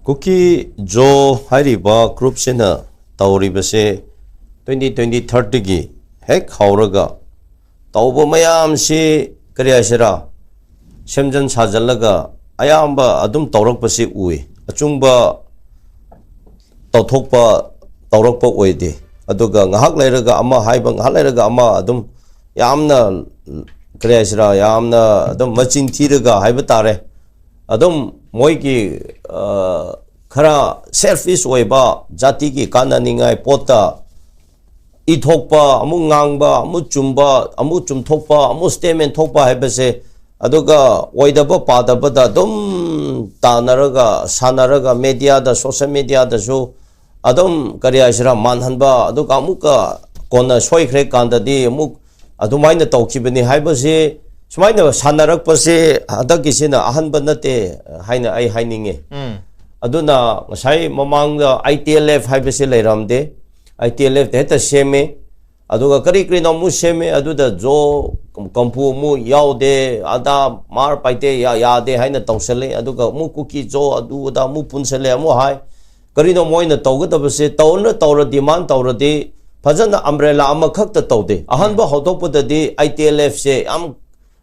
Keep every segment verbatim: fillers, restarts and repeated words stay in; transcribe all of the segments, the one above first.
ꯀꯨꯀꯤ ꯖꯣ ꯍꯥꯏꯔꯤꯕ ꯒ꯭ꯔꯨꯞꯁꯤꯅ ꯇꯧꯔꯤꯕꯁꯦ twenty twenty ꯊꯥꯔꯠꯇꯒꯤ ꯍꯦꯛ ꯍꯧꯔꯒ ꯇꯧꯕ ꯃꯌꯥꯝꯁꯤ, ꯀꯔꯤ ꯍꯥꯏꯁꯤꯔꯥ, ꯁꯦꯝꯖꯤꯟ ꯁꯥꯖꯤꯜꯂꯒ ꯑꯌꯥꯝꯕ ꯑꯗꯨꯝ ꯇꯧꯔꯛꯄꯁꯤ ꯎꯏ꯫ ꯑꯆꯨꯝꯕ ꯇꯧꯊꯣꯛꯄ, ꯇꯧꯔꯛꯄ ꯑꯣꯏꯗꯦ꯫ ꯑꯗꯨꯒ ꯉꯥꯏꯍꯥꯛ ꯂꯩꯔꯒ ꯑꯃ ꯍꯥꯏꯕ, ꯉꯥꯏꯍꯥꯛ ꯂꯩꯔꯒ ꯑꯃ, ꯑꯗꯨꯝ ꯌꯥꯝꯅ, ꯀꯔꯤ ꯍꯥꯏꯁꯤꯔꯥ, ꯌꯥꯝꯅ ꯑꯗꯨꯝ ꯃꯆꯤꯟ ꯊꯤꯔꯒ ꯍꯥꯏꯕ ꯇꯥꯔꯦ꯫ ꯑꯗꯨꯝ ꯃꯣꯏꯒꯤ, ꯑ, ꯈꯔ ꯁꯦꯜꯐꯤꯁ ꯑꯣꯏꯕ, ꯖꯥꯇꯤꯒꯤ ꯀꯥꯟꯅꯅꯤꯡꯉꯥꯏ ꯄꯣꯠꯇ ꯏꯊꯣꯛꯄ, ꯑꯃꯨꯛ ꯉꯥꯡꯕ, ꯑꯃꯨꯛ ꯆꯨꯝꯕ, ꯑꯃꯨꯛ ꯆꯨꯝꯊꯣꯛꯄ, ꯑꯃꯨꯛ ꯁ꯭ꯇꯦꯠꯃꯦꯟ ꯊꯣꯛꯄ ꯍꯥꯏꯕꯁꯦ, ꯑꯗꯨꯒ ꯑꯣꯏꯗꯕ ꯄꯥꯗꯕꯗ ꯑꯗꯨꯝ ꯇꯥꯟꯅꯔꯒ, ꯁꯥꯟꯅꯔꯒ, ꯃꯦꯗꯤꯌꯥꯗ, ꯁꯣꯁꯦꯜ ꯃꯦꯗꯤꯌꯥꯗꯁꯨ ꯑꯗꯨꯝ, ꯀꯔꯤ ꯍꯥꯏꯁꯤꯔꯥ, ꯃꯥꯟꯍꯟꯕ, ꯑꯗꯨꯒ ꯑꯃꯨꯛꯀ ꯀꯣꯟꯅ ꯁꯣꯏꯈ꯭ꯔꯦ ꯀꯥꯟꯗꯗꯤ ꯑꯃꯨꯛ ꯑꯗꯨꯃꯥꯏꯅ ꯇꯧꯈꯤꯕꯅꯤ ꯍꯥꯏꯕꯁꯤ, ꯁꯨꯃꯥꯏꯅ ꯁꯥꯟꯅꯔꯛꯄꯁꯦ ꯍꯟꯗꯛꯀꯤꯁꯤꯅ ꯑꯍꯟꯕ ꯅꯠꯇꯦ ꯍꯥꯏꯅ ꯑꯩ ꯍꯥꯏꯅꯤꯡꯉꯤ꯫ ꯑꯗꯨꯅ ꯉꯁꯥꯏ ꯃꯃꯥꯡꯗ ꯑꯥꯏ ꯇꯤ ꯑꯦꯜ ꯑꯦꯐ ꯍꯥꯏꯕꯁꯤ ꯂꯩꯔꯝꯗꯦ꯫ ꯑꯥꯏ ꯇꯤ ꯑꯦꯜ ꯑꯦꯐꯇ ꯍꯦꯛꯇ ꯁꯦꯝꯃꯦ꯫ ꯑꯗꯨꯒ ꯀꯔꯤ ꯀꯔꯤꯅꯣ ꯑꯃꯨꯛ ꯁꯦꯝꯃꯦ꯫ ꯑꯗꯨꯗ ꯖꯣ ꯀꯝꯐꯨ ꯑꯃꯨꯛ ꯌꯥꯎꯗꯦ, ꯑꯗꯥ ꯃꯥꯔ ꯄꯥꯏꯇꯦ, ꯌꯥ-, ꯌꯥꯗꯦ ꯍꯥꯏꯅ ꯇꯧꯁꯜꯂꯦ꯫ ꯑꯗꯨꯒ ꯑꯃꯨꯛ ꯀꯨꯀꯤ ꯖꯣ ꯑꯗꯨ ꯑꯗꯥ ꯑꯃꯨꯛ ꯄꯨꯟꯁꯜꯂꯦ, ꯑꯃꯨꯛ ꯍꯥꯏ꯫ ꯀꯔꯤꯅꯣ ꯃꯣꯏꯅ ꯇꯧꯒꯗꯕꯁꯦ? ꯇꯧꯅ ꯇꯧꯔ, ꯗꯤꯃꯥꯟ ꯇꯧꯔꯗꯤ ꯐꯖꯅ ꯑꯝꯕ꯭ꯔꯦꯂꯥ ꯑꯃꯈꯛꯇ ꯇꯧꯗꯦ꯫ ꯑꯍꯥꯟꯕ ꯍꯧꯗꯣꯛꯄꯗꯗꯤ ꯑꯥꯏ ꯇꯤ ꯑꯦꯜ ꯑꯦꯐꯁꯦ ꯌꯥꯝ,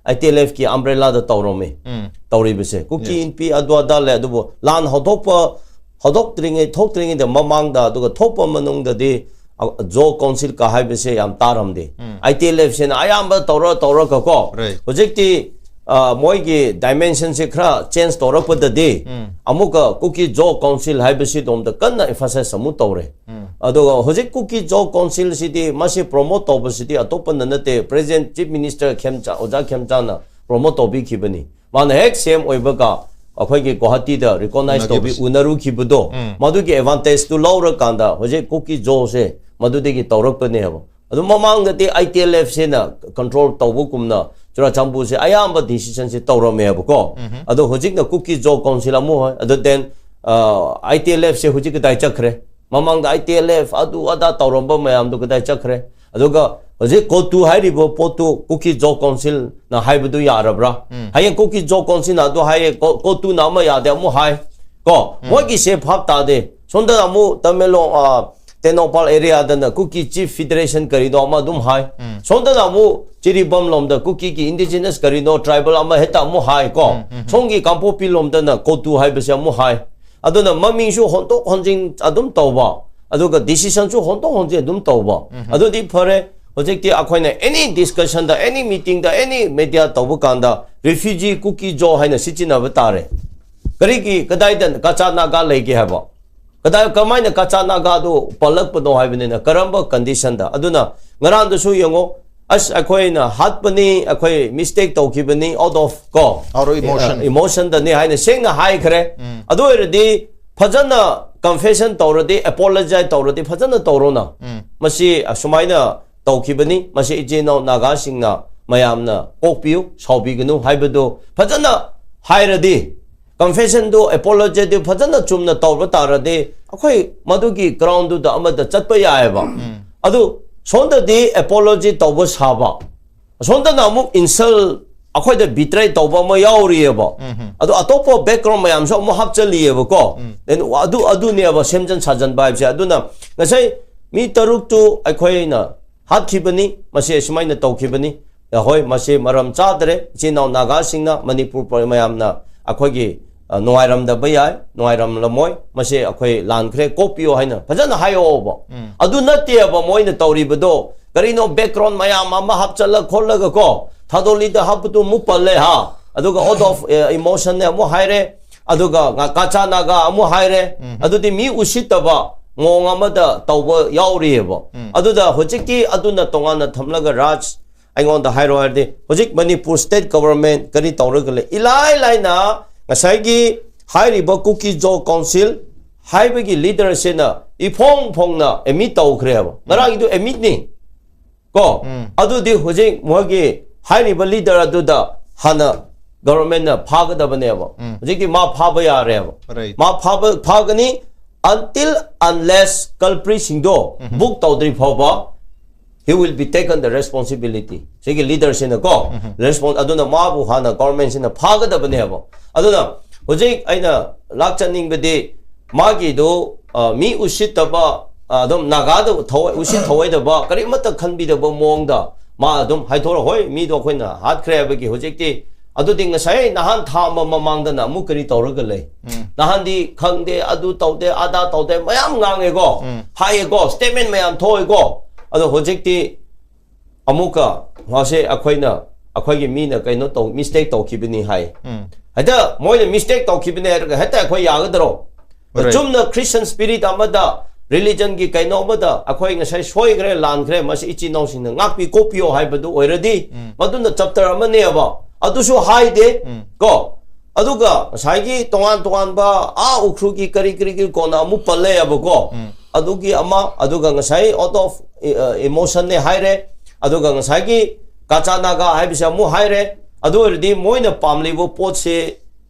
ꯑꯥꯏ ꯇꯤ ꯑꯦꯜ ꯑꯦꯐꯀꯤ ꯑꯝꯕ꯭ꯔꯦꯂꯥꯗ ꯇꯧꯔꯝꯃꯤ꯫ ꯎꯝ꯫ ꯇꯧꯔꯤꯕꯁꯦ ꯀꯨꯀꯤ, ꯌꯦꯁ, ꯏꯟꯄꯤ ꯑꯗꯨ ꯑꯗꯥ ꯂꯩ, ꯑꯗꯨꯕꯨ ꯂꯥꯟ ꯍꯧꯗꯣꯛꯄ, ꯍꯧꯗꯣꯛꯇ꯭ꯔꯤꯉꯩ, ꯊꯣꯛꯇ꯭ꯔꯤꯉꯩꯗ ꯃꯃꯥꯡꯗ, ꯑꯗꯨꯒ ꯊꯣꯛꯄ ꯃꯅꯨꯡꯗꯗꯤ, ꯑ, ꯖꯣ ꯀꯥꯎꯟꯁꯤꯜ ꯀ ꯍꯥꯏꯕꯁꯦ ꯌꯥꯝ ꯇꯥꯔꯝꯗꯦ꯫ ꯎꯝ꯫ ꯑꯥꯏ ꯇꯤ ꯑꯦꯜ ꯑꯦꯐ ꯁꯤꯅ ꯑꯌꯥꯝꯕ ꯇꯧꯔ ꯇꯧꯔꯒ ꯀꯣ, ꯔꯥꯏꯠ꯫ ꯍꯧꯖꯤꯛꯇꯤ, ꯑ, ꯃꯣꯏꯒꯤ ꯗꯥꯏꯃꯦꯟꯁꯟꯁꯦ ꯈꯔ ꯆꯦꯟꯖ ꯇꯧꯔꯛꯄꯗꯗꯤ, ꯎꯝ, ꯑꯃꯨꯛꯀ ꯀꯨꯀꯤ ꯖꯣ ꯀꯥꯎꯟꯁꯤꯜ ꯍꯥꯏꯕꯁꯤꯗꯣꯝꯗ ꯀꯟꯅ ꯑꯦꯝꯐꯁꯥꯏꯁ ꯑꯃꯨꯛ ꯇꯧꯔꯦ꯫ ꯎꯝ꯫ ꯑꯗꯨꯒ ꯍꯧꯖꯤꯛ ꯀꯨꯀꯤ ꯖꯣ ꯀꯥꯎꯟꯁꯤꯜꯁꯤꯗꯤ, ꯃꯁꯤ ꯄ꯭ꯔꯣꯃꯣꯠ ꯇꯧꯕꯁꯤꯗꯤ ꯑꯇꯣꯞꯄꯅ ꯅꯠꯇꯦ, ꯄ꯭ꯔꯦꯖꯤꯗꯦꯟꯠ ꯆꯤꯐ ꯃꯤꯅꯤꯁꯇꯔ ꯈꯦꯝꯆꯥ-, ꯑꯣꯖꯥ ꯈꯦꯝꯆꯥꯅ ꯄ꯭ꯔꯣꯃꯣꯠ ꯇꯧꯕꯤꯈꯤꯕꯅꯤ꯫ ꯃꯥꯅ ꯍꯦꯛ ꯁꯤ ꯑꯦꯝ ꯑꯣꯏꯕꯒ ꯑꯩꯈꯣꯏꯒꯤ ꯒꯨꯋꯥꯍꯥꯇꯤꯗ ꯔꯤꯀꯣꯛꯅꯥꯏꯖ ꯇꯧꯕꯤ, ꯎꯅꯔꯨꯈꯤꯕꯗꯣ, ꯎꯝ, ꯃꯗꯨꯒꯤ ꯑꯦꯗꯚꯥꯟꯇꯦꯖꯇꯨ ꯂꯧꯔꯀꯥꯟꯗ ꯍꯧꯖꯤꯛ ꯀꯨꯀꯤ ꯖꯣꯁꯦ ꯃꯗꯨꯗꯒꯤ ꯇꯧꯔꯛꯄꯅꯦꯕ꯫ ꯑꯗꯨ ꯃꯃꯥꯡꯗꯗꯤ ꯑꯥꯏ ꯇꯤ ꯑꯦꯜ ꯑꯦꯐ ꯁꯤꯅ ꯀꯟꯇ꯭ꯔꯣꯜ ꯇꯧꯕꯒꯨꯝꯅ ꯆꯨꯔꯥꯆꯥꯟꯄꯨꯔꯁꯦ ꯑꯌꯥꯝꯕ ꯗꯤꯁꯤꯖꯟꯁꯦ ꯇꯧꯔꯝꯃꯦꯕꯀꯣ꯫ ꯎꯝ꯫ ꯑꯗꯣ ꯍꯧꯖꯤꯛꯅ ꯀꯨꯀꯤ ꯖꯣ ꯀꯥꯎꯟꯁꯤꯜ ꯑꯃꯨꯛ ꯍꯣꯏ, ꯑꯗꯨ ꯗꯦꯟ, ꯑ, ꯑꯥꯏ ꯇꯤ ꯑꯦꯜ ꯑꯦꯐ ꯁꯦ ꯍꯧꯖꯤꯛ ꯀꯗꯥꯏ ꯆꯠꯈ꯭ꯔꯦ? ꯃꯃꯥꯡꯗ ꯑꯥꯏ ꯇꯤ ꯑꯦꯜ ꯑꯦꯐ ꯑꯗꯨ ꯑꯗꯥ ꯇꯧꯔꯝꯕ ꯃꯌꯥꯝꯗꯨ ꯀꯗꯥꯏ ꯆꯠꯈ꯭ꯔꯦ? ꯑꯗꯨꯒ ꯍꯧꯖꯤꯛ ꯀꯣꯇꯨ ꯍꯥꯏꯔꯤꯕ ꯄꯣꯠꯇꯨ ꯀꯨꯀꯤ ꯖꯣ ꯀꯥꯎꯟꯁꯤꯜꯅ ꯍꯥꯏꯕꯗꯨ ꯌꯥꯔꯕ꯭ꯔꯥ? ꯎꯝ꯫ ꯍꯌꯦꯡ ꯀꯨꯀꯤ ꯖꯣ ꯀꯥꯎꯟꯁꯤꯜꯅ ꯑꯗꯨ ꯍꯥꯏꯌꯦ, ꯀꯣ-, ꯀꯣꯇꯨꯅ ꯑꯃ ꯌꯥꯗꯦ ꯑꯃꯨꯛ ꯍꯥꯏ, ꯀꯣ, ꯃꯣꯏꯒꯤꯁꯦ ꯚꯥꯞ ꯇꯥꯗꯦ꯫ ꯁꯣꯝꯗꯅ ꯑꯃꯨꯛ ꯇꯃꯦꯡꯂꯣꯡ, ꯑ, ꯇꯦꯡꯅꯧꯄꯥꯜ ꯑꯦꯔꯤꯌꯥꯗꯅ ꯀꯨꯀꯤ ꯆꯤꯐ ꯐꯦꯗꯔꯦꯁꯟ ꯀꯔꯤꯅꯣ ꯑꯃ ꯑꯗꯨꯝ ꯍꯥꯏ꯫ ꯁꯣꯝꯗꯅ ꯑꯃꯨꯛ ꯖꯤꯔꯤꯕꯥꯝ ꯂꯣꯝꯗ ꯀꯨꯀꯤꯒꯤ ꯏꯟꯗꯤꯖꯤꯅꯁ ꯀꯔꯤꯅꯣ ꯇ꯭ꯔꯥꯏꯕꯦꯜ ꯑꯃ ꯍꯦꯛꯇ ꯑꯃꯨꯛ ꯍꯥꯏ ꯀꯣ꯫ ꯁꯣꯝꯒꯤ ꯀꯥꯡꯄꯣꯛꯄꯤ ꯂꯣꯝꯗꯅ ꯀꯣꯇꯨ ꯍꯥꯏꯕꯁꯦ ꯑꯃꯨꯛ ꯍꯥꯏ꯫ ꯑꯗꯨꯅ ꯃꯃꯤꯡꯁꯨ ꯍꯣꯟꯗꯣꯛ ꯍꯣꯟꯖꯤꯟ ꯑꯗꯨꯝ ꯇꯧꯕ, ꯑꯗꯨꯒ ꯗꯤꯁꯤꯖꯟꯁꯨ ꯍꯣꯟꯗꯣꯛ ꯍꯣꯟꯖꯤꯟ ꯑꯗꯨꯝ ꯇꯧꯕ꯫ ꯑꯗꯨꯗꯤ ꯐꯔꯦ, ꯍꯧꯖꯤꯛꯇꯤ ꯑꯩꯈꯣꯏꯅ ꯑꯦꯅꯤ ꯗꯤꯁꯀꯁꯟꯗ, ꯑꯦꯅꯤ ꯃꯤꯇꯤꯡꯗ, ꯑꯦꯅꯤ ꯃꯦꯗꯤꯌꯥ ꯇꯧꯕ ꯀꯥꯟꯗ ꯔꯤꯐ꯭ꯌꯨꯖꯤ ꯀꯨꯀꯤ ꯖꯣ ꯍꯥꯏꯅ ꯁꯤꯖꯤꯟꯅꯕ ꯇꯥꯔꯦ꯫ ꯀꯔꯤꯒꯤ, ꯀꯗꯥꯏꯗ ꯀꯆꯥ ꯅꯥꯒꯥ ꯂꯩꯒꯦ ꯍꯥꯏꯕ? ꯀꯗꯥꯏ, ꯀꯃꯥꯏꯅ ꯀꯆꯥ ꯅꯥꯒꯥꯗꯨ ꯄꯜꯂꯛꯄꯅꯣ ꯍꯥꯏꯕꯅꯤꯅ, ꯀꯔꯝꯕ ꯀꯟꯗꯤꯁꯟꯗ? ꯑꯗꯨꯅ ꯉꯔꯥꯡꯗꯁꯨ ꯌꯦꯡꯉꯣ, "ꯑꯁ, ꯑꯩꯈꯣꯏꯅ ꯍꯥꯠꯄꯅꯤ, ꯑꯩꯈꯣꯏ ꯃꯤꯁꯇꯦꯛ ꯇꯧꯈꯤꯕꯅꯤ, out of ꯀꯣ, Out of emotion. ꯏꯃꯣꯁꯟꯗꯅꯤ" ꯍꯥꯏꯅ ꯁꯦꯡꯅ ꯍꯥꯏꯈ꯭ꯔꯦ꯫ ꯑꯗꯨ ꯑꯣꯏꯔꯗꯤ ꯐꯖꯅ ꯀꯟꯐꯦꯁꯟ ꯇꯧꯔꯗꯤ, ꯑꯦꯄꯣꯂꯣꯖꯥꯏ ꯇꯧꯔꯗꯤ ꯐꯖꯅ ꯇꯧꯔꯣꯅ꯫ ꯃꯁꯤ ꯑꯁꯨꯃꯥꯏꯅ ꯇꯧꯈꯤꯕꯅꯤ, ꯃꯁꯤ ꯏꯆꯤꯟ ꯏꯅꯥꯎ ꯅꯥꯒꯥꯁꯤꯡꯅ ꯃꯌꯥꯝꯅ ꯀꯣꯛꯄꯤꯌꯨ, ꯁꯥꯎꯕꯤꯒꯅꯨ ꯍꯥꯏꯕꯗꯨ ꯐꯖꯅ ꯍꯥꯏꯔꯗꯤ, ꯀꯟꯐꯦꯁꯟꯗꯨ, ꯑꯦꯄꯣꯂꯣꯖꯤꯗꯨ ꯐꯖꯅ ꯆꯨꯝꯅ ꯇꯧꯕ ꯇꯥꯔꯗꯤ, ꯑꯩꯈꯣꯏ ꯃꯗꯨꯒꯤ ꯒ꯭ꯔꯥꯎꯟꯗꯨꯗ ꯑꯃꯗ ꯆꯠꯄ ꯌꯥꯏꯑꯕ꯫ ꯑꯗꯨ ꯁꯣꯝꯗꯗꯤ ꯑꯦꯄꯣꯂꯣꯖꯤ ꯇꯧꯕ ꯁꯥꯕ, ꯁꯣꯝꯗꯅ ꯑꯃꯨꯛ ꯏꯟꯁꯜ, ꯑꯩꯈꯣꯏꯗ ꯕꯤꯇ꯭ꯔꯦ ꯇꯧꯕ ꯑꯃ ꯌꯥꯎꯔꯤꯑꯕ꯫ ꯑꯗꯨ ꯑꯇꯣꯞꯄ ꯕꯦꯛꯒ꯭ꯔꯥꯎꯟ ꯃꯌꯥꯝꯁꯨ ꯑꯃꯨꯛ ꯍꯥꯞꯆꯜꯂꯤꯑꯕꯀꯣ꯫ Then ꯑꯗꯨ, ꯑꯗꯨꯅꯦꯕ ꯁꯦꯝꯖꯤꯟ ꯁꯥꯖꯟꯕ ꯍꯥꯏꯕꯁꯦ꯫ ꯑꯗꯨꯅ ꯉꯁꯥꯏ ꯃꯤ ꯇꯔꯨꯛꯇꯨ ꯑꯩꯈꯣꯏꯅ ꯍꯥꯠꯈꯤꯕꯅꯤ, ꯃꯁꯤ ꯑꯁꯨꯃꯥꯏꯅ ꯇꯧꯈꯤꯕꯅꯤ꯫ ꯍꯣꯏ, ꯃꯁꯤ ꯃꯔꯝ ꯆꯥꯗ꯭ꯔꯦ꯫ ꯏꯆꯤꯟ ꯏꯅꯥꯎ ꯅꯥꯒꯥꯁꯤꯡꯅ, ꯃꯅꯤꯄꯨꯔ ꯃꯌꯥꯝꯅ ꯑꯩꯈꯣꯏꯒꯤ, ꯑ, ꯅꯨꯡꯉꯥꯏꯔꯝꯗꯕ ꯌꯥꯏ, ꯅꯨꯡꯉꯥꯏꯔꯝꯂꯝꯃꯣꯏ, ꯃꯁꯤ ꯑꯩꯈꯣꯏ ꯂꯥꯟꯈ꯭ꯔꯦ, ꯀꯣꯛꯄꯤꯌꯣ ꯍꯥꯏꯅ ꯐꯖꯅ ꯍꯥꯏꯌꯣꯕ꯫ ꯑꯗꯨ ꯅꯠꯇꯦꯕ ꯃꯣꯏꯅ ꯇꯧꯔꯤꯕꯗꯣ, ꯀꯔꯤꯅꯣ ꯕꯦꯛꯒ꯭ꯔꯥꯎꯟ ꯃꯌꯥꯝ ꯑꯃ ꯍꯥꯞꯆꯜꯂ ꯈꯣꯠꯂꯒ ꯀꯣ, ꯊꯥꯗꯣꯛꯂꯤꯗ ꯍꯥꯞꯄꯗꯨ ꯑꯃꯨꯛ ꯄꯜꯂꯦ ꯍꯥ, ꯑꯗꯨꯒ ꯑꯣꯠ ꯑꯣꯐ ꯏꯃꯣꯁꯟꯅꯦ ꯑꯃꯨꯛ ꯍꯥꯏꯔꯦ, ꯑꯗꯨꯒ ꯉ-, ꯀꯆꯥ ꯅꯥꯒꯥ ꯑꯃꯨꯛ ꯍꯥꯏꯔꯦ꯫ ꯑꯗꯨꯗꯤ ꯃꯤ ꯎꯁꯤꯠꯇꯕ ꯃꯑꯣꯡ ꯑꯃꯗ ꯇꯧꯕ ꯌꯥꯎꯔꯤꯑꯕ꯫ ꯑꯗꯨꯗ ꯍꯧꯖꯤꯛꯇꯤ ꯑꯗꯨꯅ ꯇꯣꯉꯥꯟꯅ ꯊꯝꯂꯒ, ꯔꯥꯖ, ꯑꯩꯉꯣꯟꯗ ꯍꯥꯏꯔꯣ ꯍꯥꯏꯔꯗꯤ, ꯍꯧꯖꯤꯛ ꯃꯅꯤꯄꯨꯔ ꯁ꯭ꯇꯦꯠ ꯒꯣꯚꯔꯟꯃꯦꯟꯠ ꯀꯔꯤ ꯇꯧꯔꯒ ꯂꯩ? ꯏꯂꯥꯏ ꯂꯥꯏꯅ ꯉꯁꯥꯏꯒꯤ ꯍꯥꯏꯔꯤꯕ ꯀꯨꯀꯤ ꯖꯣ ꯀꯥꯎꯟꯁꯤꯜ ꯍꯥꯏꯕꯒꯤ ꯂꯤꯗꯔꯁꯤꯅ ꯏꯐꯣꯡ ꯐꯣꯡꯅ ꯑꯦꯗꯃꯤꯠ ꯇꯧꯈ꯭ꯔꯦꯕ꯫ ꯉꯔꯥꯡꯒꯤꯗꯨ ꯑꯦꯗꯃꯤꯠꯅꯤ ꯀꯣ꯫ ꯑꯗꯨꯗꯤ ꯍꯧꯖꯤꯛ ꯃꯣꯏꯒꯤ ꯍꯥꯏꯔꯤꯕ ꯂꯤꯗꯔ ꯑꯗꯨꯗ ꯍꯥꯟꯅ ꯒꯣꯚꯔꯟꯃꯦꯟꯠꯅ ꯐꯥꯒꯗꯕꯅꯦꯕ꯫ ꯍꯧꯖꯤꯛꯇꯤ ꯃꯥ ꯐꯥꯕ ꯌꯥꯔꯦꯕ꯫ Right. ꯃꯥ ꯐꯥꯕ, ꯐꯥꯒꯅꯤ, until unless culpritꯁꯤꯡꯗꯣ ꯕꯨꯛ ꯇꯧꯗ꯭ꯔꯤ ꯐꯥꯎꯕ, he will be taken the responsibility꯫ ꯁꯤꯒꯤ ꯂꯤꯗꯔꯁꯤꯅ ꯀꯣ, ꯔꯦꯁꯄꯣꯟ, ꯑꯗꯨꯅ ꯃꯥꯕꯨ ꯍꯥꯟꯅ ꯒꯣꯚꯔꯟꯃꯦꯟꯠꯁꯤꯅ ꯐꯥꯒꯗꯕꯅꯦꯕ꯫ ꯑꯗꯨꯅ ꯍꯧꯖꯤꯛ ꯑꯩꯅ ꯂꯥꯛꯆꯅꯤꯡꯕꯗꯤ ꯃꯥꯒꯤꯗꯨ, ꯑ, ꯃꯤ ꯎꯁꯤꯠꯇꯕ, ꯑ, ꯑꯗꯨꯝ ꯅꯥꯒꯥꯗ ꯊꯋꯥꯏ, ꯎꯁꯤꯠ ꯊꯋꯥꯏꯗꯕ, ꯀꯔꯤꯃꯠꯇ ꯈꯟꯕꯤꯗꯕ ꯃꯑꯣꯡꯗ ꯃꯥ ꯑꯗꯨꯝ ꯍꯥꯏꯊꯣꯔꯛꯑꯣ꯫ ꯍꯣꯏ, ꯃꯤꯗꯣ ꯑꯩꯈꯣꯏꯅ ꯍꯥꯠꯈ꯭ꯔꯦ ꯍꯥꯏꯕꯒꯤ ꯍꯧꯖꯤꯛꯇꯤ, ꯑꯗꯨꯗꯤ ꯉꯁꯥꯏ ꯅꯍꯥꯟ ꯊꯥ ꯑꯃ ꯃꯃꯥꯡꯗꯅ ꯑꯃꯨꯛ ꯀꯔꯤ ꯇꯧꯔꯒ ꯂꯩ? ꯎꯝ꯫ ꯅꯍꯥꯟꯗꯤ ꯈꯪꯗꯦ, ꯑꯗꯨ ꯇꯧꯗꯦ, ꯑꯗꯥ ꯇꯧꯗꯦ, ꯃꯌꯥꯝ ꯉꯥꯡꯉꯦꯀꯣ, ꯎꯝ꯫ ꯍꯥꯏꯌꯦꯀꯣ, statement ꯃꯌꯥꯝ ꯊꯣꯛꯑꯦꯀꯣ꯫ ꯑꯗꯣ ꯍꯧꯖꯤꯛꯇꯤ ꯑꯃꯨꯛꯀ ꯃꯥꯁꯦ ꯑꯩꯈꯣꯏꯅ, ꯑꯩꯈꯣꯏꯒꯤ ꯃꯤꯅ ꯀꯩꯅꯣ ꯇꯧ, mistake ꯇꯧꯈꯤꯕꯅꯤ ꯍꯥꯏ꯫ ꯎꯝ꯫ ꯍꯦꯛꯇ ꯃꯣꯏꯅ mistake ꯇꯧꯈꯤꯕꯅꯦ ꯍꯥꯏꯔꯒ ꯍꯦꯛꯇ ꯑꯩꯈꯣꯏ ꯌꯥꯒꯗ꯭ꯔꯣ? Right. ꯆꯨꯝꯅ Christian spirit ꯑꯃꯗ, religionꯒꯤ ꯀꯩꯅꯣ ꯑꯃꯗ ꯑꯩꯈꯣꯏ ꯉꯁꯥꯏ ꯁꯣꯏꯈ꯭ꯔꯦ, ꯂꯥꯟꯈ꯭ꯔꯦ, ꯃꯁꯤ ꯏꯆꯤꯟ ꯏꯅꯥꯎꯁꯤꯡꯅ ꯉꯥꯛꯄꯤ ꯀꯣꯛꯄꯤꯌꯣ ꯍꯥꯏꯕꯗꯨ ꯑꯣꯏꯔꯗꯤ, ꯎꯝ꯫ ꯃꯗꯨꯅ chapter ꯑꯃꯅꯦꯕ, ꯑꯗꯨꯁꯨ ꯍꯥꯏꯗꯦ, ꯎꯝ꯫ ꯀꯣ? ꯑꯗꯨꯒ ꯉꯁꯥꯏꯒꯤ ꯇꯣꯉꯥꯟ ꯇꯣꯉꯥꯟꯕ, ꯑꯥ, ꯎꯈ꯭ꯔꯨꯜꯒꯤ ꯀꯔꯤ ꯀꯔꯤꯒꯤ ꯀꯣꯟꯅ ꯑꯃꯨꯛ ꯄꯜꯂꯦꯕꯀꯣ꯫ ꯎꯝ꯫ ꯑꯗꯨꯒꯤ ꯑꯃ, ꯑꯗꯨꯒ ꯉꯁꯥꯏ out of, ꯑ, emotionꯅꯦ ꯍꯥꯏꯔꯦ, ꯑꯗꯨꯒ ꯉꯁꯥꯏꯒꯤ ꯀꯥꯆꯥ ꯅꯥꯒꯥ ꯍꯥꯏꯕꯁꯦ ꯑꯃꯨꯛ ꯍꯥꯏꯔꯦ꯫ ꯑꯗꯨ ꯑꯣꯏꯔꯗꯤ ꯃꯣꯏꯅ ꯄꯥꯝꯂꯤꯕ ꯄꯣꯠꯁꯦ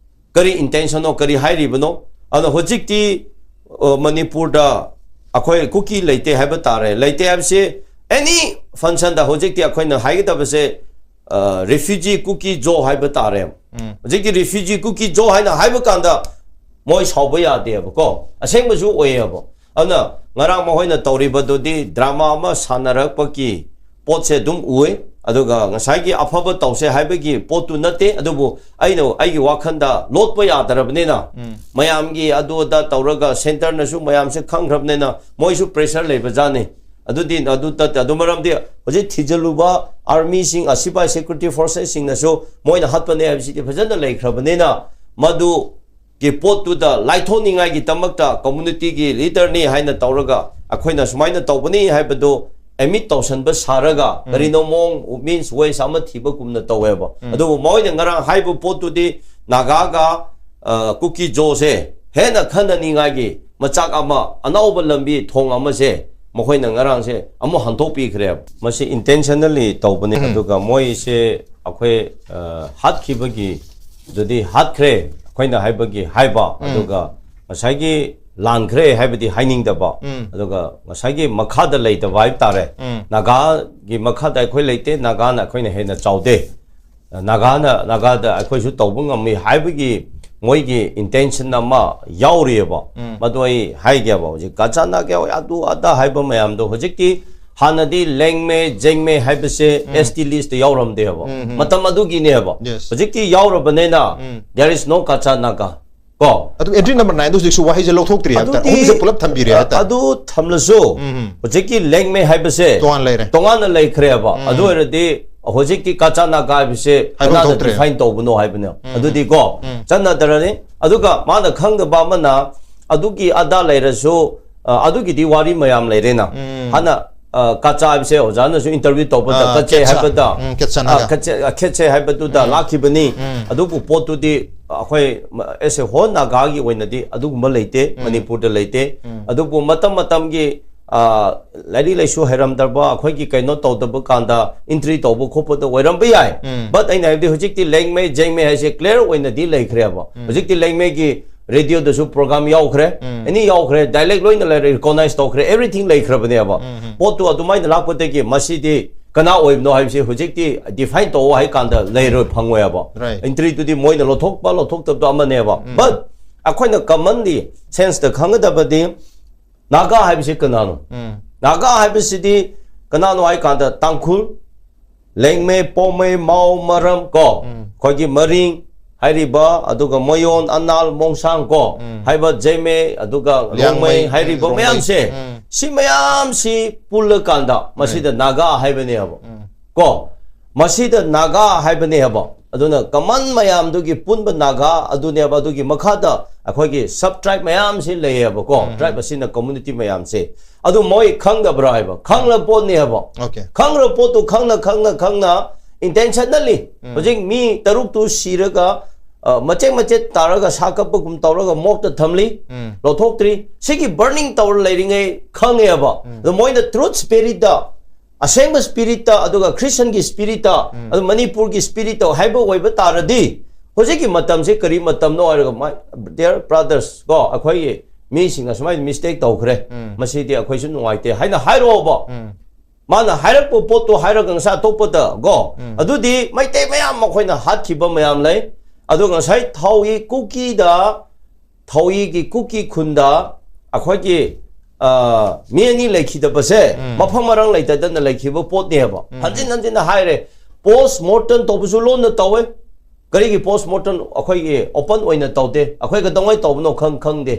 ꯀꯔꯤ intentionꯅꯣ, ꯀꯔꯤ ꯍꯥꯏꯔꯤꯕꯅꯣ? ꯑꯗꯣ ꯍꯧꯖꯤꯛꯇꯤ, ꯑ, ꯃꯅꯤꯄꯨꯔꯗ ꯑꯩꯈꯣꯏ ꯀꯨꯀꯤ ꯂꯩꯇꯦ ꯍꯥꯏꯕ ꯇꯥꯔꯦ꯫ ꯂꯩꯇꯦ ꯍꯥꯏꯕꯁꯤ any functionꯗ ꯍꯧꯖꯤꯛꯇꯤ ꯑꯩꯈꯣꯏꯅ ꯍꯥꯏꯒꯗꯕꯁꯦ, ꯑ, refugee ꯀꯨꯀꯤ ꯖꯣ ꯍꯥꯏꯕ ꯇꯥꯔꯦ꯫ ꯎꯝ꯫ ꯍꯧꯖꯤꯛꯇꯤ refugee ꯀꯨꯀꯤ ꯖꯣ ꯍꯥꯏꯅ ꯍꯥꯏꯕ ꯀꯥꯟꯗ ꯃꯣꯏ ꯁꯥꯎꯕ ꯌꯥꯗꯦꯕꯀꯣ, ꯑꯁꯦꯡꯕꯁꯨ ꯑꯣꯏꯌꯦꯕ꯫ ꯑꯗꯨꯅ ꯉꯔꯥꯡ ꯃꯈꯣꯏꯅ ꯇꯧꯔꯤꯕꯗꯨꯗꯤ drama ꯑꯃ ꯁꯥꯟꯅꯔꯛꯄꯒꯤ ꯄꯣꯠꯁꯦ ꯑꯗꯨꯝ ꯎꯏ꯫ ꯑꯗꯨꯒ ꯉꯁꯥꯏꯒꯤ ꯑꯐꯕ ꯇꯧꯁꯦ ꯍꯥꯏꯕꯒꯤ ꯄꯣꯠꯇꯨ ꯅꯠꯇꯦ, ꯑꯗꯨꯕꯨ ꯑꯩꯅ ꯑꯩꯒꯤ ꯋꯥꯈꯜꯗ ꯂꯣꯠꯄ ꯌꯥꯗ꯭ꯔꯕꯅꯤꯅ, ꯎꯝ꯫ ꯃꯌꯥꯝꯒꯤ ꯑꯗꯨ ꯑꯗꯥ ꯇꯧꯔꯒ centreꯅꯁꯨ ꯃꯌꯥꯝꯁꯦ ꯈꯪꯈ꯭ꯔꯕꯅꯤꯅ ꯃꯣꯏꯁꯨ pressure ꯂꯩꯕꯖꯥꯠꯅꯤ꯫ ꯑꯗꯨꯗꯤ ꯑꯗꯨ ꯅꯠꯇꯦ꯫ ꯑꯗꯨ ꯃꯔꯝꯗꯤ ꯍꯧꯖꯤꯛ ꯊꯤꯖꯤꯜꯂꯨꯕ armyꯁꯤꯡ, ꯑꯁꯤꯐꯥꯏ security forcesꯁꯤꯡꯅꯁꯨ ꯃꯣꯏꯅ ꯍꯥꯠꯄꯅꯦ ꯍꯥꯏꯕꯁꯤꯗꯤ ꯐꯖꯅ ꯂꯩꯈ꯭ꯔꯕꯅꯤꯅ, ꯃꯗꯨ ꯒꯤ ꯄꯣꯠꯇꯨꯗ ꯂꯥꯏꯊꯣꯛꯅꯤꯡꯉꯥꯏꯒꯤꯗꯃꯛꯇ communityꯒꯤ leaderꯅꯤ ꯍꯥꯏꯅ ꯇꯧꯔꯒ ꯑꯩꯈꯣꯏꯅ ꯁꯨꯃꯥꯏꯅ ꯇꯧꯕꯅꯤ ꯍꯥꯏꯕꯗꯨ admit ꯇꯧꯁꯟꯕ ꯁꯥꯔꯒ, ꯎꯝ꯫ ꯀꯔꯤꯅꯣ ꯃꯑꯣꯡ, means ways ꯑꯃ ꯊꯤꯕꯒꯨꯝꯅ ꯇꯧꯋꯦꯕ꯫ ꯎꯝ꯫ ꯑꯗꯨꯕꯨ ꯃꯣꯏꯅ ꯉꯔꯥꯡ ꯍꯥꯏꯕ ꯄꯣꯠꯇꯨꯗꯤ ꯅꯥꯒꯥꯒ, ꯑ, ꯀꯨꯀꯤ ꯖꯣꯁꯦ ꯍꯦꯟꯅ ꯈꯟꯅꯅꯤꯡꯉꯥꯏꯒꯤ ꯃꯆꯥꯛ ꯑꯃ, ꯑꯅꯧꯕ ꯂꯝꯕꯤ ꯊꯣꯡ ꯑꯃꯁꯦ ꯃꯈꯣꯏꯅ ꯉꯔꯥꯡꯁꯦ ꯑꯃꯨꯛ ꯍꯟꯗꯣꯛꯄꯤꯈ꯭ꯔꯦꯕ꯫ ꯃꯁꯤ intentionally ꯇꯧꯕꯅꯤ꯫ ꯎꯝ꯫ ꯑꯗꯨꯒ ꯃꯣꯏꯁꯦ ꯑꯩꯈꯣꯏ, ꯑ, ꯍꯥꯠꯈꯤꯕꯒꯤ ꯑꯗꯨꯗꯤ ꯍꯥꯠꯈ꯭ꯔꯦ ꯑꯩꯈꯣꯏꯅ ꯍꯥꯏꯕꯒꯤ ꯍꯥꯏꯕ, ꯎꯝ꯫ ꯑꯗꯨꯒ ꯉꯁꯥꯏꯒꯤ ꯂꯥꯟꯈ꯭ꯔꯦ ꯍꯥꯏꯕꯗꯤ ꯍꯥꯏꯅꯤꯡꯗꯕ, ꯎꯝ꯫ ꯑꯗꯨꯒ ꯉꯁꯥꯏꯒꯤ ꯃꯈꯥꯗ ꯂꯩꯇꯕ ꯍꯥꯏꯕ ꯇꯥꯔꯦ꯫ ꯎꯝ꯫ ꯅꯥꯒꯥꯒꯤ ꯃꯈꯥꯗ ꯑꯩꯈꯣꯏ ꯂꯩꯇꯦ, ꯅꯥꯒꯥꯅ ꯑꯩꯈꯣꯏꯅ ꯍꯦꯟꯅ ꯆꯥꯎꯗꯦ, ꯅꯥꯒꯥꯅ, ꯅꯥꯒꯥꯗ ꯑꯩꯈꯣꯏꯁꯨ ꯇꯧꯕ ꯉꯝꯃꯤ ꯍꯥꯏꯕꯒꯤ ꯃꯣꯏꯒꯤ intention ꯑꯃ ꯌꯥꯎꯔꯤꯑꯕ꯫ ꯃꯗꯨ ꯑꯩ ꯍꯥꯏꯒꯦꯕ, ꯍꯧꯖꯤꯛ ꯀꯆꯥ ꯅꯥꯒꯥ ꯑꯗꯨ ꯑꯗꯥ ꯍꯥꯏꯕ ꯃꯌꯥꯝꯗꯣ, ꯍꯧꯖꯤꯛꯇꯤ, ꯍꯥꯟꯅꯗꯤ ꯂꯦꯡꯃꯦ ꯖꯦꯡꯃꯦ ꯍꯥꯏꯕꯁꯦ S T list ꯇ ꯌꯥꯎꯔꯝꯗꯦꯕ꯫ ꯃꯇꯝ ꯑꯗꯨꯒꯤꯅꯦꯕ꯫ Yes. ꯍꯧꯖꯤꯛꯇꯤ ꯌꯥꯎꯔꯕꯅꯤꯅ, there is no Kacha Naga꯫ ꯀꯣ? ꯑꯗꯨ entry number nine ꯗ ꯍꯧꯖꯤꯛꯁꯨ ꯋꯥꯍꯩꯁꯦ ꯂꯧꯊꯣꯛꯇ꯭ꯔꯤ ꯍꯥꯏꯕ ꯇꯥꯔꯦ꯫ ꯑꯗꯨꯗꯤ, ꯑꯍꯨꯝꯁꯦ ꯄꯨꯂꯞ ꯊꯝꯕꯤꯔꯦ ꯍꯥꯏꯕ ꯇꯥꯔꯦ꯫ ꯑꯗꯨ ꯊꯝꯂꯁꯨ, ꯍꯧꯖꯤꯛꯀꯤ ꯂꯦꯡꯃꯦ ꯍꯥꯏꯕꯁꯦ ꯇꯣꯉꯥꯟ ꯂꯩꯔꯦ꯫ ꯇꯣꯉꯥꯟꯅ ꯂꯩꯈ꯭ꯔꯦꯕ꯫ ꯑꯗꯨ ꯑꯣꯏꯔꯗꯤ ꯍꯧꯖꯤꯛꯀꯤ ꯀꯆꯥ ꯅꯥꯒꯥ ꯍꯥꯏꯕꯁꯦ ꯍꯥꯏꯐꯝ ꯀꯅꯥꯗ ꯊꯣꯛꯇ꯭ꯔꯦ꯫ Define ꯇꯧꯕꯅꯣ ꯍꯥꯏꯕꯅꯦ꯫ ꯑꯗꯨꯗꯤꯀꯣ, ꯆꯠꯅꯗ꯭ꯔꯅꯤ꯫ ꯑꯗꯨꯒ ꯃꯥꯅ ꯈꯪꯗꯕ ꯑꯃꯅ, ꯑꯗꯨꯒꯤ ꯑꯗꯥ ꯂꯩꯔꯁꯨ, ꯑ, ꯑꯗꯨꯒꯤꯗꯤ ꯋꯥꯔꯤ ꯃꯌꯥꯝ ꯂꯩꯔꯦꯅ꯫ ꯍꯥꯟꯅ, ꯑ, ꯀꯆꯥ ꯍꯥꯏꯕꯁꯦ ꯑꯣꯖꯥꯅꯁꯨ interview ꯇꯧꯕꯗ, ꯑ, ꯀꯆꯦ ꯀꯦꯠꯁꯥ꯫ ꯍꯥꯏꯕꯗ, ꯎꯝ, ꯀꯦꯠꯁꯥ ꯑ, ꯅꯥꯒꯥ꯫ ꯀꯆꯦ-, ꯑ, ꯀꯦꯠꯁꯦ ꯍꯥꯏꯕꯗꯨꯗ ꯂꯥꯛꯈꯤꯕꯅꯤ꯫ ꯑꯗꯨꯕꯨ ꯄꯣꯠꯇꯨꯗꯤ ꯑꯩꯈꯣꯏ, ꯃ-, as a whole ꯅꯥꯒꯥꯒꯤ ꯑꯣꯏꯅꯗꯤ ꯑꯗꯨꯒꯨꯝꯕ ꯂꯩꯇꯦ, ꯃꯅꯤꯄꯨꯔꯗ ꯂꯩꯇꯦ꯫ ꯑꯗꯨꯕꯨ ꯃꯇꯝ ꯃꯇꯝꯒꯤ, ꯑ, ꯂꯥꯏꯔꯤꯛ ꯂꯥꯏꯁꯨ ꯍꯩꯔꯝꯗꯕ, ꯑꯩꯈꯣꯏꯒꯤ ꯀꯩꯅꯣ ꯇꯧꯗꯕ ꯀꯥꯟꯗ entry ꯇꯧꯕ ꯈꯣꯠꯄꯗ ꯑꯣꯏꯔꯝꯕ ꯌꯥꯏ꯫ But ꯑꯩꯅ ꯍꯥꯏꯕꯗꯤ ꯍꯧꯖꯤꯛꯇꯤ ꯂꯦꯡꯃꯦ ꯖꯦꯡꯃꯦ ꯍꯥꯏꯁꯦ clear ꯑꯣꯏꯅꯗꯤ ꯂꯩꯈ꯭ꯔꯦꯕ꯫ ꯍꯧꯖꯤꯛꯇꯤ ꯂꯦꯡꯃꯦꯒꯤ radio ꯗꯁꯨ program ꯌꯥꯎꯈ꯭ꯔꯦ, any ꯌꯥꯎꯈ꯭ꯔꯦ, dialect ꯂꯣꯏꯅ ꯂꯩꯔꯦ, recognize ꯇꯧꯈ꯭ꯔꯦ, everything ꯂꯩꯈ꯭ꯔꯕꯅꯦꯕ꯫ ꯄꯣꯠꯇꯨ ꯑꯗꯨꯃꯥꯏꯅ ꯂꯥꯛꯄꯗꯒꯤ ꯃꯁꯤꯗꯤ ꯀꯅꯥ ꯑꯣꯏꯕꯅꯣ ꯍꯥꯏꯕꯁꯤ ꯍꯧꯖꯤꯛꯇꯤ define ꯇꯧꯑꯣ ꯍꯥꯏ ꯀꯥꯟꯗ ꯂꯩꯔꯣꯏ, ꯐꯪꯉꯣꯏꯕ꯫ Right. Entry ꯗꯨꯗꯤ ꯃꯣꯏꯅ ꯂꯧꯊꯣꯛꯄ ꯂꯧꯊꯣꯛꯇꯕꯗꯣ ꯑꯃꯅꯦꯕ꯫ But ꯑꯩꯈꯣꯏꯅ commonly sense ꯇ ꯈꯪꯒꯗꯕꯗꯤ, ꯅꯥꯒꯥ ꯍꯥꯏꯕꯁꯤ ꯀꯅꯥꯅꯣ? ꯅꯥꯒꯥ ꯍꯥꯏꯕꯁꯤꯗꯤ ꯀꯅꯥꯅꯣ ꯍꯥꯏ ꯀꯥꯟꯗ ꯇꯥꯡꯈꯨꯜ, ꯂꯦꯡꯃꯦ, ꯄꯣꯃꯦ, ꯃꯥꯎ, ꯃꯔꯝ ꯀꯣ, ꯑꯩꯈꯣꯏꯒꯤ ꯃꯔꯤꯡ ꯍꯥꯏꯔꯤꯕ, ꯑꯗꯨꯒ ꯃꯣꯌꯣꯟ, ꯑꯅꯥꯜ, ꯃꯣꯡꯁꯥꯡ ꯀꯣ, ꯍꯥꯏꯕ ꯖꯦꯃꯦ, ꯑꯗꯨꯒ ꯂꯤꯌꯥꯡꯃꯩ, ꯔꯣꯡꯃꯩ ꯍꯥꯏꯔꯤꯕ ꯔꯣꯡꯃꯩ꯫ ꯃꯌꯥꯝꯁꯦ, ꯁꯤ ꯃꯌꯥꯝꯁꯤ ꯄꯨꯜꯂꯀꯥꯟꯗ ꯃꯁꯤꯗ ꯅꯥꯒꯥ ꯍꯥꯏꯕꯅꯦꯕ꯫ ꯀꯣ, ꯃꯁꯤꯗ ꯅꯥꯒꯥ ꯍꯥꯏꯕꯅꯦꯕ꯫ ꯑꯗꯨꯅ common ꯃꯌꯥꯝꯗꯨꯒꯤ ꯄꯨꯟꯕ ꯅꯥꯒꯥ ꯑꯗꯨꯅꯦꯕ꯫ ꯑꯗꯨꯒꯤ ꯃꯈꯥꯗ ꯑꯩꯈꯣꯏꯒꯤ sub tribe ꯃꯌꯥꯝꯁꯤ ꯂꯩꯌꯦꯕꯀꯣ, tribe ꯑꯁꯤꯅ community ꯃꯌꯥꯝꯁꯦ꯫ ꯑꯗꯨ ꯃꯣꯏ ꯈꯪꯗꯕ꯭ꯔꯥ ꯍꯥꯏꯕ? ꯈꯪꯂ ꯄꯣꯠꯅꯦꯕ꯫ Okay. ꯈꯪꯂ ꯄꯣꯠꯇꯨ ꯈꯪꯅ ꯈꯪꯅ ꯈꯪꯅ intentionally ꯍꯧꯖꯤꯛ ꯃꯤ ꯇꯔꯨꯛꯇꯨ ꯁꯤꯔꯒ, ꯑ, ꯃꯆꯦꯠ ꯃꯆꯦꯠ ꯇꯥꯔꯒ ꯁꯥ ꯀꯞꯄꯒꯨꯝ ꯇꯧꯔꯒ ꯃꯣꯛꯇ ꯊꯝꯂꯤ, ꯂꯧꯊꯣꯛꯇ꯭ꯔꯤ꯫ ꯁꯤꯒꯤ burning ꯇꯧꯔ ꯂꯩꯔꯤꯉꯩ ꯈꯪꯉꯦꯕ꯫ ꯑꯗꯣ ꯃꯣꯏꯅ truth spirit ꯇ, ꯑꯁꯦꯡꯕ spirit ꯇ, ꯑꯗꯨꯒ Christian ꯒꯤ spirit ꯇ, ꯑꯗꯨ ꯃꯅꯤꯄꯨꯔꯒꯤ spirit ꯇ ꯍꯥꯏꯕ ꯑꯣꯏꯕ ꯇꯥꯔꯗꯤ, ꯍꯧꯖꯤꯛꯀꯤ ꯃꯇꯝꯁꯦ ꯀꯔꯤ ꯃꯇꯝꯅꯣ ꯍꯥꯏꯔꯒ, my dear brothers ꯀꯣ, ꯑꯩꯈꯣꯏꯒꯤ ꯃꯤꯁꯤꯡ ꯑꯁꯨꯃꯥꯏꯅ mistake ꯇꯧꯈ꯭ꯔꯦ꯫ ꯃꯁꯤꯗꯤ ꯑꯩꯈꯣꯏꯁꯨ ꯅꯨꯡꯉꯥꯏꯇꯦ ꯍꯥꯏꯅ ꯍꯥꯏꯔꯛꯑꯣꯕ꯫ ꯃꯥꯅ ꯍꯥꯏꯔꯛꯄ ꯄꯣꯠꯇꯣ ꯍꯥꯏꯔꯒ ꯉꯁꯥꯏ ꯑꯇꯣꯞꯄꯗ ꯀꯣ, ꯑꯗꯨꯗꯤ ꯃꯩꯇꯩ ꯃꯌꯥꯝ ꯃꯈꯣꯏꯅ ꯍꯥꯠꯈꯤꯕ ꯃꯌꯥꯝ ꯂꯩ꯫ ꯑꯗꯣ ꯉꯁꯥꯏ ꯊꯥꯎꯏ ꯀꯨꯀꯤꯗ, ꯊꯥꯎꯏꯒꯤ ꯀꯨꯀꯤ ꯈꯨꯟꯗ ꯑꯩꯈꯣꯏꯒꯤ, ꯑ, ꯃꯤ ꯑꯅꯤ ꯂꯩꯈꯤꯗꯕꯁꯦ ꯃꯐꯝ ꯃꯔꯥꯡ ꯂꯩꯇꯗꯅ ꯂꯩꯈꯤꯕ ꯄꯣꯠꯅꯦꯕ꯫ ꯍꯟꯖꯤꯟ ꯍꯟꯖꯤꯟꯅ ꯍꯥꯏꯔꯦ, post mortem ꯇꯧꯕꯁꯨ ꯂꯣꯟꯅ ꯇꯧꯋꯦ꯫ ꯀꯔꯤꯒꯤ post mortem ꯑꯩꯈꯣꯏꯒꯤ open ꯑꯣꯏꯅ ꯇꯧꯗꯦ? ꯑꯩꯈꯣꯏ ꯀꯩꯗꯧꯉꯩ ꯇꯧꯕꯅꯣ ꯈꯪ-, ꯈꯪꯗꯦ꯫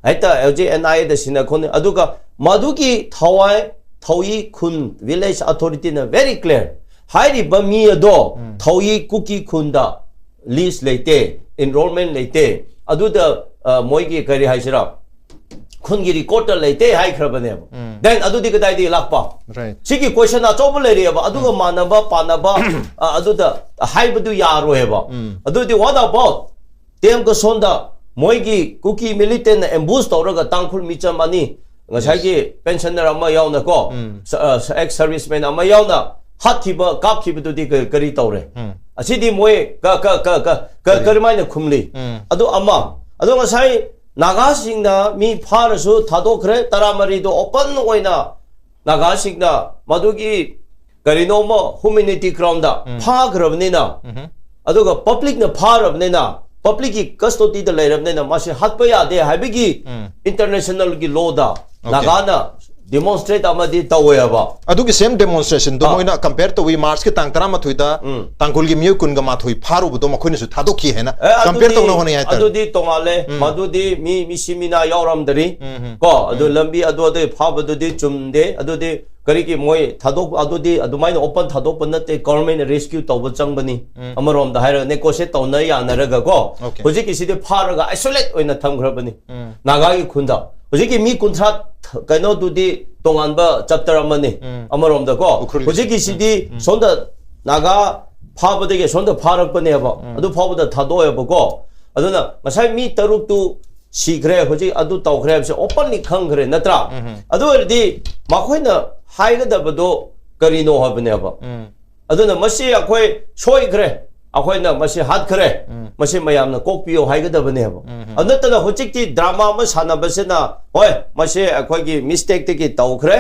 ꯍꯦꯛꯇ ꯍꯧꯖꯤꯛ N I A ꯗ ꯁꯤꯟꯅ ꯈꯣꯠꯅ, ꯑꯗꯨꯒ ꯃꯗꯨꯒꯤ ꯊꯋꯥꯏ, ꯊꯧꯏ ꯈꯨꯟ village authority ꯅ very clear꯫ ꯍꯥꯏꯔꯤꯕ ꯃꯤ ꯑꯗꯣ ꯊꯧꯏ ꯀꯨꯀꯤ ꯈꯨꯟꯗ list ꯂꯩꯇꯦ, enrollment ꯂꯩꯇꯦ, ꯑꯗꯨꯗ, ꯑ, ꯃꯣꯏꯒꯤ ꯀꯔꯤ ꯍꯥꯏꯁꯤꯔꯥ, ꯈꯨꯟꯒꯤ record ꯇ ꯂꯩꯇꯦ ꯍꯥꯏꯈ꯭ꯔꯕꯅꯦꯕ꯫ Then ꯑꯗꯨꯗꯤ ꯀꯗꯥꯏꯗꯒꯤ ꯂꯥꯛꯄ? Right. ꯁꯤꯒꯤ question ꯑꯆꯧꯕ ꯂꯩꯔꯤꯑꯕ꯫ ꯑꯗꯨꯒ ꯃꯥꯟꯅꯕ ꯄꯥꯟꯅꯕ, ꯑ, ꯑꯗꯨꯗ ꯍꯥꯏꯕꯗꯨ ꯌꯥꯔꯣꯏꯕ꯫ ꯑꯗꯨꯗꯤ what about ꯇꯦꯝ ꯀꯁꯣꯟꯗ ꯃꯣꯏꯒꯤ ꯀꯨꯀꯤ militant ꯅ ambush ꯇꯧꯔꯒ ꯇꯥꯡꯈꯨꯜ ꯃꯤꯆꯝ ꯑꯅꯤ, ꯉꯁꯥꯏꯒꯤ pensioner ꯑꯃ ꯌꯥꯎꯅꯀꯣ, ꯁ-, ꯑ, ꯁ-, ex serviceman ꯑꯃ ꯌꯥꯎꯅ ꯍꯥꯠꯈꯤꯕ, ꯀꯥꯞꯈꯤꯕꯗꯨꯗꯤ ꯀ-, ꯀꯔꯤ ꯇꯧꯔꯦ? ꯑꯁꯤꯗꯤ ꯃꯣꯏ ꯀ-, ꯀ-, ꯀ-, ꯀ-, ꯀ-, ꯀꯔꯝꯍꯥꯏꯅ ꯈꯨꯝꯂꯤ? ꯑꯗꯨ ꯑꯃ꯫ ꯑꯗꯣ ꯉꯁꯥꯏ ꯅꯥꯒꯥꯁꯤꯡꯅ ꯃꯤ ꯐꯥꯔꯁꯨ ꯊꯥꯗꯣꯛꯈ꯭ꯔꯦ, ꯇꯔꯥꯃꯔꯤꯗꯣ open ꯑꯣꯏꯅ ꯅꯥꯒꯥꯁꯤꯡꯅ ꯃꯗꯨꯒꯤ ꯀꯔꯤꯅꯣꯃ humanity ground ꯗ ꯐꯥꯈ꯭ꯔꯕꯅꯤꯅ, ꯑꯗꯨꯒ public ꯅ ꯐꯥꯔꯕꯅꯤꯅ, public ꯀꯤ custody ꯗ ꯂꯩꯔꯕꯅꯤꯅ ꯃꯥꯁꯦ ꯍꯥꯠꯄ ꯌꯥꯗꯦ ꯍꯥꯏꯕꯒꯤ international ꯒꯤ law ꯗ ꯅꯥꯒꯥꯅ demonstrate ꯑꯃꯗꯤ ꯇꯧꯋꯦꯕ꯫ ꯑꯗꯨꯒꯤ same demonstration ꯗꯣ ꯑꯥ꯫ ꯃꯣꯏꯅ compare ꯇꯧꯋꯤ, March ꯀꯤ ꯇꯥꯡ ꯇꯔꯥꯃꯥꯊꯣꯏꯗ ꯎꯝ꯫ ꯇꯥꯡꯈꯨꯜꯒꯤ ꯃꯤꯑꯣꯏ ꯀꯨꯟꯒ ꯃꯥꯊꯣꯏ ꯐꯥꯔꯨꯕꯗꯣ ꯃꯈꯣꯏꯅꯁꯨ ꯊꯥꯗꯣꯛꯈꯤ ꯍꯥꯏꯅ ꯑꯦ, compare ꯑꯗꯨꯗꯤ, ꯇꯧꯅꯕ ꯍꯣꯠꯅꯩ ꯍꯥꯏꯇꯥꯔꯦ꯫ ꯑꯗꯨꯗꯤ ꯇꯣꯉꯥꯜꯂꯦ꯫ ꯃꯗꯨꯗꯤ ꯃꯤ, ꯃꯤꯁꯤ ꯃꯤꯅꯥ ꯌꯥꯎꯔꯝꯗꯔꯤ꯫ ꯀꯣ, ꯑꯗꯨ ꯂꯝꯕꯤ ꯑꯗꯨ ꯑꯗꯨ ꯐꯥꯕꯗꯨꯗꯤ ꯆꯨꯝꯗꯦ꯫ ꯑꯗꯨꯗꯤ ꯀꯔꯤꯒꯤ ꯃꯣꯏ ꯊꯥꯗꯣꯛ-, ꯑꯗꯨꯗꯤ ꯑꯗꯨꯃꯥꯏꯅ open ꯊꯥꯗꯣꯛꯄ ꯅꯠꯇꯦ, government ꯅ rescue ꯇꯧꯕ ꯆꯪꯕꯅꯤ꯫ ꯑꯃꯔꯣꯝꯗ ꯍꯥꯏꯔꯒ negotiate ꯇꯧꯅ ꯌꯥꯅꯔꯒ ꯀꯣ, Okay. ꯍꯧꯖꯤꯛꯀꯤꯁꯤꯗꯤ ꯐꯥꯔꯒ isolate ꯑꯣꯏꯅ ꯊꯝꯈ꯭ꯔꯕꯅꯤ ꯅꯥꯒꯥꯒꯤ ꯈꯨꯟꯗ꯫ ꯍꯧꯖꯤꯛꯀꯤ ꯃꯤ ꯀꯨꯟꯊ꯭ꯔꯥ ꯊ-, ꯀꯩꯅꯣꯗꯨꯗꯤ ꯇꯣꯉꯥꯟꯕ chapter ꯑꯃꯅꯤ꯫ ꯑꯃꯔꯣꯝꯗ ꯀꯣ, ꯎꯈ꯭ꯔꯨꯜꯒꯤ ꯍꯧꯖꯤꯛꯀꯤꯁꯤꯗꯤ ꯁꯣꯝꯗ ꯅꯥꯒꯥ ꯐꯥꯕꯗꯒꯤ ꯁꯣꯝꯗ ꯐꯥꯔꯛꯄꯅꯦꯕ, ꯑꯗꯨ ꯐꯥꯎꯕꯗ ꯊꯥꯗꯣꯛꯑꯦꯕꯀꯣ꯫ ꯑꯗꯨꯅ ꯉꯁꯥꯏ ꯃꯤ ꯇꯔꯨꯛꯇꯨ ꯁꯤꯈ꯭ꯔꯦ, ꯍꯧꯖꯤꯛ ꯑꯗꯨ ꯇꯧꯈ꯭ꯔꯦ ꯍꯥꯏꯕꯁꯦ openly ꯈꯪꯈ꯭ꯔꯦ, ꯅꯠꯇ꯭ꯔꯥ? ꯑꯗꯨ ꯑꯣꯏꯔꯗꯤ ꯃꯈꯣꯏꯅ ꯍꯥꯏꯒꯗꯕꯗꯣ ꯀꯔꯤꯅꯣ ꯍꯥꯏꯕꯅꯦꯕ꯫ ꯑꯗꯨꯅ ꯃꯁꯤ ꯑꯩꯈꯣꯏ ꯁꯣꯏꯈ꯭ꯔꯦ, ꯑꯩꯈꯣꯏꯅ ꯃꯁꯤ ꯍꯥꯠꯈ꯭ꯔꯦ, ꯃꯁꯤ ꯃꯌꯥꯝꯅ ꯀꯣꯛꯄꯤꯌꯣ ꯍꯥꯏꯒꯗꯕꯅꯦꯕ꯫ ꯑꯗꯨ ꯅꯠꯇꯅ ꯍꯧꯖꯤꯛꯇꯤ drama ꯑꯃ ꯁꯥꯟꯅꯕꯁꯤꯅ, ꯍꯣꯏ, ꯃꯁꯤ ꯑꯩꯈꯣꯏꯒꯤ mistake ꯇꯒꯤ ꯇꯧꯈ꯭ꯔꯦ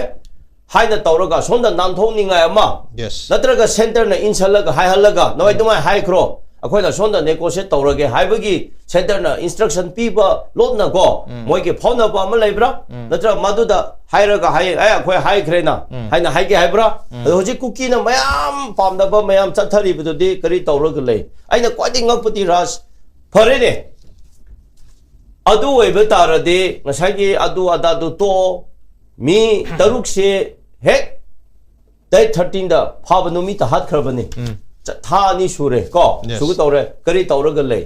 ꯍꯥꯏꯅ ꯇꯧꯔꯒ ꯁꯣꯝꯗ ꯅꯥꯟꯊꯣꯛꯅꯤꯡꯉꯥꯏ ꯑꯃ, Yes. ꯅꯠꯇ꯭ꯔꯒ centre ꯅ ꯏꯟꯁꯜꯂꯒ ꯍꯥꯏꯍꯜꯂꯒ, "ꯅꯣꯏ ꯑꯗꯨꯃꯥꯏꯅ ꯍꯥꯏꯈ꯭ꯔꯣ, ꯑꯩꯈꯣꯏꯅ ꯁꯣꯝꯗ negotiate ꯇꯧꯔꯒꯦ ꯍꯥꯏꯕꯒꯤ centreꯅ instruction ꯄꯤꯕ ꯂꯣꯠꯅꯀꯣ, ꯃꯣꯏꯒꯤ ꯐꯥꯎꯅꯕ ꯑꯃ ꯂꯩꯕ꯭ꯔꯥ? ꯅꯠꯇ꯭ꯔꯒ ꯃꯗꯨꯗ ꯍꯥꯏꯔꯒ ꯍꯥꯏ, "ꯑꯦ, ꯑꯩꯈꯣꯏ ꯍꯥꯏꯈ꯭ꯔꯦꯅ" ꯍꯥꯏꯅ ꯍꯥꯏꯒꯦ ꯍꯥꯏꯕ꯭ꯔꯥ? ꯑꯗꯣ ꯍꯧꯖꯤꯛ ꯀꯨꯀꯤꯅ ꯃꯌꯥꯝ ꯄꯥꯝꯗꯕ ꯃꯌꯥꯝ ꯆꯠꯊꯔꯤꯕꯗꯨꯗꯤ ꯀꯔꯤ ꯇꯧꯔꯒ ꯂꯩ? ꯑꯩꯅ ꯈ꯭ꯋꯥꯏꯗꯒꯤ ꯉꯛꯄꯗꯤ, ꯔꯥꯖ, ꯐꯔꯦꯅꯦ, ꯑꯗꯨ ꯑꯣꯏꯕ ꯇꯥꯔꯗꯤ ꯉꯁꯥꯏꯒꯤ ꯑꯗꯨ ꯑꯗꯥꯗꯨ ꯇꯣꯛꯑꯣ꯫ ꯃꯤ ꯇꯔꯨꯛꯁꯦ ꯍꯦꯛ date thirteenꯗ ꯐꯥꯕ ꯅꯨꯃꯤꯠꯇ ꯍꯥꯠꯈ꯭ꯔꯕꯅꯤ꯫ ꯆ-, ꯊꯥ ꯑꯅꯤ ꯁꯨꯔꯦ ꯀꯣ, Yes. ꯁꯨꯒ ꯇꯧꯔꯦ, ꯀꯔꯤ ꯇꯧꯔꯒ ꯂꯩ?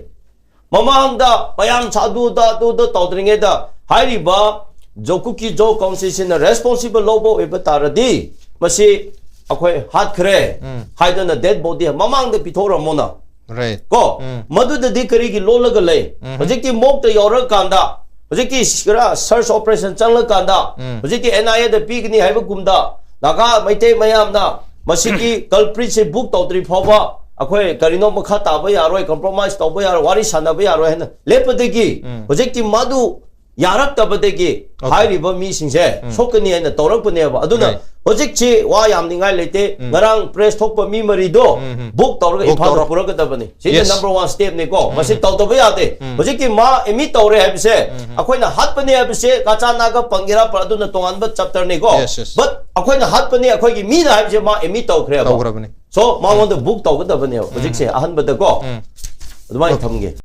ꯃꯃꯥꯡꯗ ꯃꯌꯥꯝ ꯁꯥꯗꯨꯗ ꯑꯗꯨꯗ ꯇꯧꯗ꯭ꯔꯤꯉꯩꯗ ꯍꯥꯏꯔꯤꯕ ꯖꯣ ꯀꯨꯀꯤ ꯖꯣ ꯀꯥꯎꯟꯁꯤꯜꯁꯤꯅ responsible ꯂꯧꯕ ꯑꯣꯏꯕ ꯇꯥꯔꯗꯤ ꯃꯁꯤ ꯑꯩꯈꯣꯏ ꯍꯥꯠꯈ꯭ꯔꯦ ꯍꯥꯏꯗꯅ dead body ꯃꯃꯥꯡꯗ ꯄꯤꯊꯣꯛꯔꯝꯃꯣꯅ꯫ Right. ꯀꯣ, ꯃꯗꯨꯗꯗꯤ ꯀꯔꯤꯒꯤ ꯂꯣꯜꯂꯒ ꯂꯩ? ꯍꯧꯖꯤꯛꯇꯤ ꯃꯣꯛꯇ ꯌꯧꯔꯀꯥꯟꯗ, ꯍꯧꯖꯤꯛꯇꯤ ꯈꯔ search operation ꯆꯪꯂꯀꯥꯟꯗ, ꯍꯧꯖꯤꯛꯇꯤ NIAꯗ ꯄꯤꯒꯅꯤ ꯍꯥꯏꯕꯒꯨꯝꯗ ꯅꯥꯒꯥ ꯃꯩꯇꯩ ꯃꯌꯥꯝꯅ ꯃꯁꯤꯒꯤ culpritꯁꯦ book ꯇꯧꯗ꯭ꯔꯤ ꯐꯥꯎꯕ ꯑꯩꯈꯣꯏ ꯀꯔꯤꯅꯣ ꯃꯈꯥ ꯇꯥꯕ ꯌꯥꯔꯣꯏ, compromise ꯇꯧꯕ ꯌꯥꯔꯣꯏ, ꯋꯥꯔꯤ ꯁꯥꯟꯅꯕ ꯌꯥꯔꯣꯏ ꯍꯥꯏꯅ ꯂꯦꯞꯄꯗꯒꯤ ꯍꯧꯖꯤꯛꯇꯤ ꯃꯗꯨ ꯌꯥꯔꯛꯇꯕꯗꯒꯤ Okay. ꯍꯥꯏꯔꯤꯕ ꯃꯤꯁꯤꯡꯁꯦ ꯁꯣꯛꯀꯅꯤ ꯍꯥꯏꯅ ꯇꯧꯔꯛꯄꯅꯦꯕ꯫ ꯑꯗꯨꯅ Right. ꯍꯧꯖꯤꯛꯁꯤ ꯋꯥ ꯌꯥꯝꯅꯤꯡꯉꯥꯏ ꯂꯩꯇꯦ꯫ ꯉꯔꯥꯡ press ꯊꯣꯛꯄ ꯃꯤ ꯃꯔꯤꯗꯣ book ꯇꯧꯔꯒ Book ꯏꯝꯐꯥꯜꯗ ꯇꯧꯔꯣ. ꯄꯨꯔꯛꯀꯗꯕꯅꯤ꯫ ꯁꯤꯅ Yes. number one stepꯅꯤꯀꯣ꯫ ꯃꯁꯤ ꯇꯧꯗꯕ ꯌꯥꯗꯦ꯫ ꯍꯧꯖꯤꯛꯇꯤ ꯃꯥ admit ꯇꯧꯔꯦ ꯍꯥꯏꯕꯁꯦ ꯑꯩꯈꯣꯏꯅ ꯍꯥꯠꯄꯅꯤ ꯍꯥꯏꯕꯁꯦ ꯀꯆꯥ ꯅꯥꯒ ꯄꯟꯒꯦꯔꯥ ꯄ-, ꯑꯗꯨꯅ ꯇꯣꯉꯥꯟꯕ chapterꯅꯤꯀꯣ꯫ Yes, yes. But ꯑꯩꯈꯣꯏꯅ ꯍꯥꯠꯄꯅꯤ, ꯑꯩꯈꯣꯏꯒꯤ ꯃꯤꯅ ꯍꯥꯏꯕꯁꯦ ꯃꯥ admit ꯇꯧꯈ꯭ꯔꯦꯕ꯫ ꯇꯧꯈ꯭ꯔꯕꯅꯤ. So ꯃꯉꯣꯟꯗ book ꯇꯧꯒꯗꯕꯅꯦꯕ ꯍꯧꯖꯤꯛꯁꯦ ꯑꯍꯥꯟꯕꯗꯀꯣ꯫ ꯑꯗꯨꯃꯥꯏꯅ ꯊꯝꯒꯦ꯫